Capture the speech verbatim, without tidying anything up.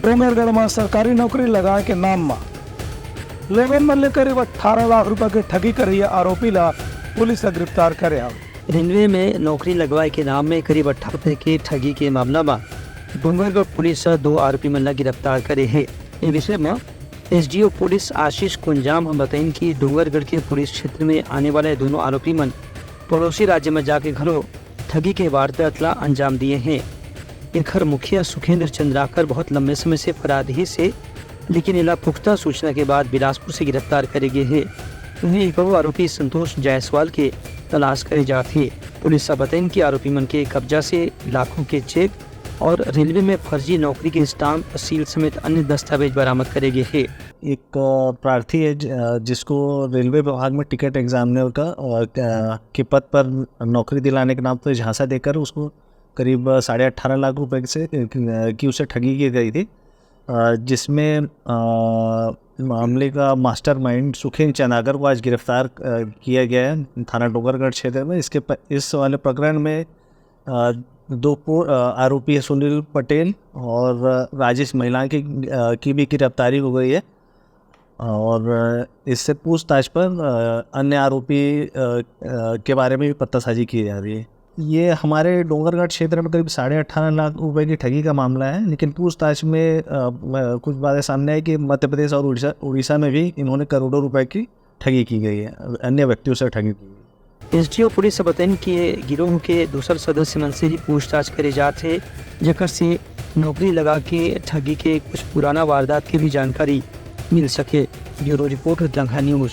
डोंगरगढ़ म सरकारी नौकरी लगाए के नाम म लोगन मन ले करीब अठारह लाख रुपए के ठगी करइया आरोपी ला पुलिस ह गिरफ्तार करे हवे। रेलवे में नौकरी लगवाए के नाम में करीब अठारह के ठगी के मामला म डोंगरगढ़ पुलिस ह दो आरोपी मन ला गिरफ्तार करे हे। ए विषय म एसडीओ पुलिस आशीष कुंजाम ह बताइन कि डोंगरगढ़ के पुलिस क्षेत्र में आने वाले दोनों आरोपी मन पड़ोसी राज्य में जाके घलो ठगी के वारदात ला अंजाम दिए हे। एखर मुखिया सुखेंद्र चंद्राकर बहुत लंबे समय से फरार रहिस हे, लेकिन एला पुख्ता सूचना के बाद बिलासपुर से गिरफ्तार करे गे हे। वहीं एक अउ आरोपी संतोष जायसवाल के तलाश करे जात हे। पुलिस ह बताइन कि आरोपी मन के कब्जा से लाखों के चेक और रेलवे में फर्जी नौकरी के स्टाम्प, सील समेत अन्य दस्तावेज बरामद करे गे हे। एक, अ, प्रार्थी है ज-, अ, जिसको रेलवे विभाग में टिकट एग्जामिनर का और, अ, के पद पर नौकरी दिलाने के नाम पर झांसा देकर उसको करीब, अ, साढ़े अठारह लाख रुपए से, अ, की उसे ठगी की गई थी, अ, जिसमें, अ, मामले का मास्टरमाइंड सुखेंद्र चंद्राकर को आज गिरफ्तार, अ, किया गया है थाना डोंगरगढ़ क्षेत्र में। इसके प-, इस वाले प्रकरण में, अ, दो पो-, अ, आरोपी है सुनील पटेल और, अ, राजेश महिलान की, अ, की भी गिरफ्तारी हो गई है और, अ, इससे पूछताछ पर, अ, अन्य आरोपी, अ, अ, के बारे में भी पत्तासाजी की जा रही है। ये हमारे डोंगरगढ़ क्षेत्र में करीब साढ़े अठारह लाख रुपए की ठगी का मामला है, लेकिन पूछताछ में, अ, म-, कुछ बातें सामने आई कि मध्य प्रदेश और उड़ीसा, उड़ीसा में भी इन्होंने करोड़ों रुपए की ठगी की गई है, अन्य व्यक्तियों से ठगी की गई। एसडीओ पुलिस ह बतइन कि ये गिरोह के दूसर सदस्य मन से भी पूछताछ करे जात हे, जेकर से नौकरी लगा के ठगी के कुछ पुराना वारदात के भी जानकारी मिल सके। ब्यूरो रिपोर्ट, दंगहा न्यूज।